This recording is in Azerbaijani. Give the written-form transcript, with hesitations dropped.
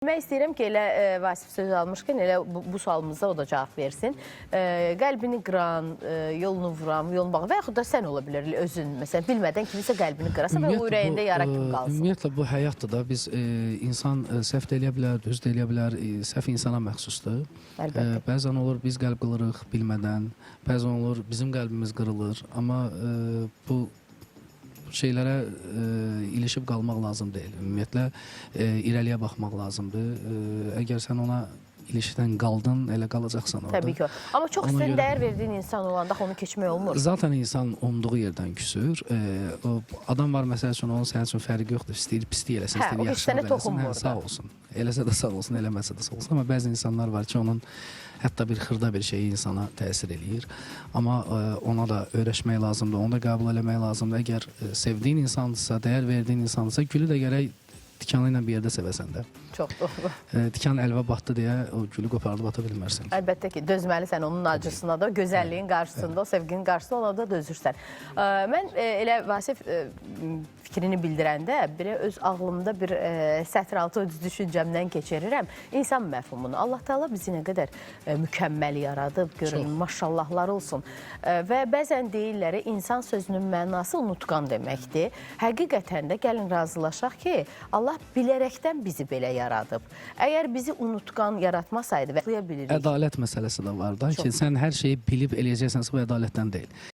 Mən istəyirəm ki, elə Vasif söz almışkən elə bu sualımıza o da cavab versin. Qəlbini qıran, yolunu vuran, yolunu bağlı və yaxud da sən ola bilər özün məsələn bilmədən kimisə qəlbini qırasan və o ürəyində yara kimi qalsın. Ümumiyyətlə bu həyatdır da biz insan səhv də eləyə bilər, düz də eləyə bilər. Səhv insana məxsusdur. Əlbəttə. Bəzən olur biz qəlb qırırıq bilmədən, bəzən olur bizim qəlbimiz qırılır. Amma bu şeylərə ilişib qalmaq lazım deyil. Ümumiyyətlə irəliyə baxmaq lazımdır. Əgər sən ona ilişdən qaldın, elə qalacaqsan orada. Təbii ki. Amma çox Ona sən görə- dəyər verdiyin insan olanda axı onu keçmək olmur. Zaten insan umduğu yerdən küsür. O adam var məsəl üçün onun sənin üçün fərqi yoxdur. İstəyir pislik eləsin, Hə, istəyir o heç yaxşılıq sənə eləsin. toxunmur Hə, sağ da. olsun. Eləsə də sağ olsun, eləməsə də sağ olsun. Amma bəzi insanlar var ki, onun hətta bir xırda bir şeyi insana təsir eləyir. Amma ona da öyrəşmək lazımdır, onu da qəbul eləmək lazımdır. Əgər sevdiyin insandırsa, dəyər verdiyin insandırsa, gülü də gərək tikanı ilə bir yerdə sevəsən də. Çox doğru. Tikan əlvə batdı deyə o gülü qopardıb ata bilmərsən. Əlbəttə ki, dözməlisən onun acısına da, gözəlliyin qarşısında, o sevginin qarşısında ona da dözürsən. Mən elə Vasif fikrini bildirəndə bir öz ağlımda bir sətraltı öz düşüncəmdən keçirirəm. İnsan məfhumunu. Allah Taala bizi nə qədər mükəmməl yaradıb, görün, Çox. maşallahlar olsun. Və bəzən deyirlər, insan sözünün mənası unutqan deməkdir. Həqiqətən də gəlin razılaşaq ki, Allah bilərəkdən bizi belə yaradıb. Əgər bizi unutqan yaratmasaydı və bilirik. Ədalət məsələsi də var da ki, Çox. sən hər şeyi bilib eləyəcəksənsə bu ədalətdən deyil.